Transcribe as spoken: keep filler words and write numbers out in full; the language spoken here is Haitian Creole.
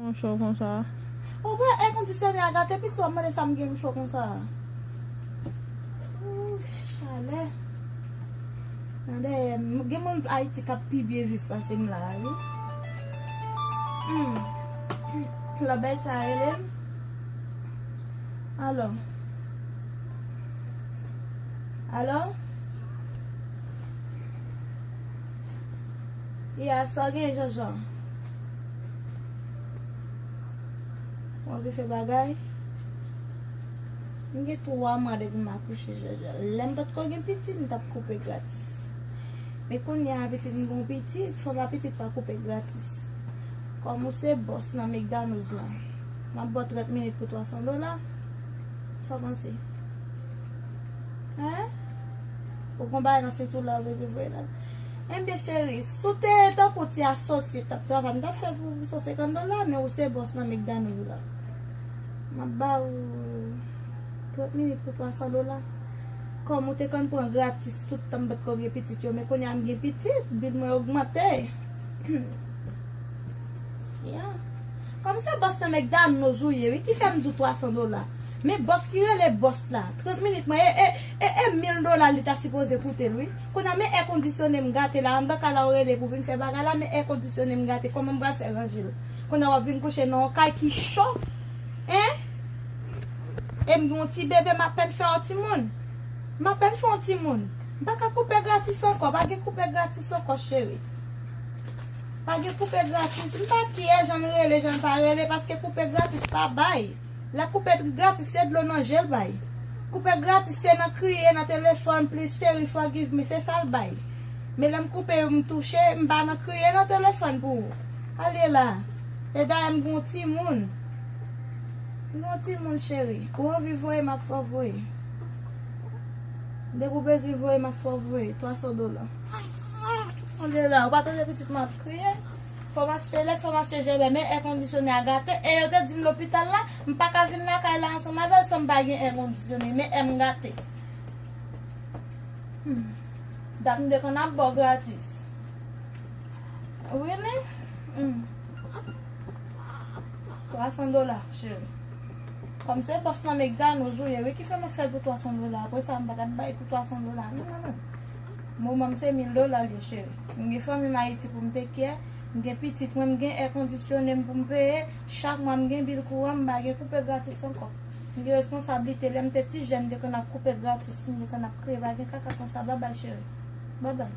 Yon cho konsa. Ou wè èkondisyone a gate, epi si w ap mande sa m gen yon cho konsa. Ooh, chalè. Nan dèyè m, gen moun Ayiti k ap pi byen viv pase m la, wi. Hmm. Lòt bagay sa rele m. Alò. Alò? Ya, sa w gen, Jojo? Ou anvi fè bagay? M gen twa mwa depi m akouche, Jojo. Lè m potko gen pitit, m t ap koupe gratis. Men kounye a, pitit m gen yon pitit, fò pa pitit pa koupe gratis. Kòm ou se bòs nan McDonald's la, m ap ba w trant minit pou twa san dola. Sa w panse? Hein? Ou gon bagay nan senti w la, ou bezwen voye la. Enben, cheri, si w te tankou ti asosye t ap travay, m t ap fè pou san senkant dola, men ou se bòs nan McDonald's la. M ap ba ou trant minit pou twa san dola. Kòm ou te konn pran gratis tout tan m potko gen pitit yo, men kounye a m gen pitit, bil mwen ogmante. Ya. Kòm se bòs nan McDonald's ou ye, wi, ki fè m di w twa san dola. Men bòs ki rele bòs la, trant minit mwen, e, e, e, e mil dola li ta sipoze koute l, wi. Kounye a, men èkondisyone m gate la, anndan kay la ou rele pou vin fè bagay la, men èkondisyone m gate, kòman m pral fè ranje l? Kounye a w ap vin kouche nan yon kay ki cho, en? E m gen yon ti bebe, m apèn fè yon timoun. M apèn fè yon timoun. M pa ka koupe gratis ankò, pa gen koupe gratis ankò, cheri. Pa gen koupe gratis. M pa kè jan l rele, jan l pa rele, paske koupe gratis pa bay. Lè koupe gratis, se dlo nan je l bay. Koupe gratis, se nan kriye nan telefòn, "Please, cheri, forgive me," se sa l bay. Men lè m koupe, m touche, m pa nan kriye nan telefòn pou ou. Ale la. E dayè m gen yon timoun. M gen yon timoun, cheri. Ou anvi voye, m ap fè w voye. Depi w bezwen voye, m ap fè w voye. Twa san dola. Ale la. Ou pa tande pitit mwen ap kriye? Fò m achte lèt, fò m achte jèlè, men èkondisyone a gate. E yo te di m lopital la, m pa ka vin lakay la ansanm avè l san m pa gen èkondisyone. Men è m gate. Hmm. Dat m te konn ap ba w gratis. Really? Hmm. Twa san dola, cheri. Kòm se bòs nan McDonald's ou ye, wi, ki fè m ap fè l pou twa san dola. Apre sa, m pa t ap bay pou twa san dola. Non, non, non. Moman m se mil dola l ye, cheri. M gen fanmi m Ayiti pou m take care. M gen pitit mwen, m gen èkondisyone m pou m peye. Chak mwa, m gen bil kouran, m pa gen koupe gratis ankò. M gen responsablite. Lè m te ti jèn, m te konn ap koupe gratis, m te konn ap kriye. Pa gen kaka konsa. Babay, cheri. Babay.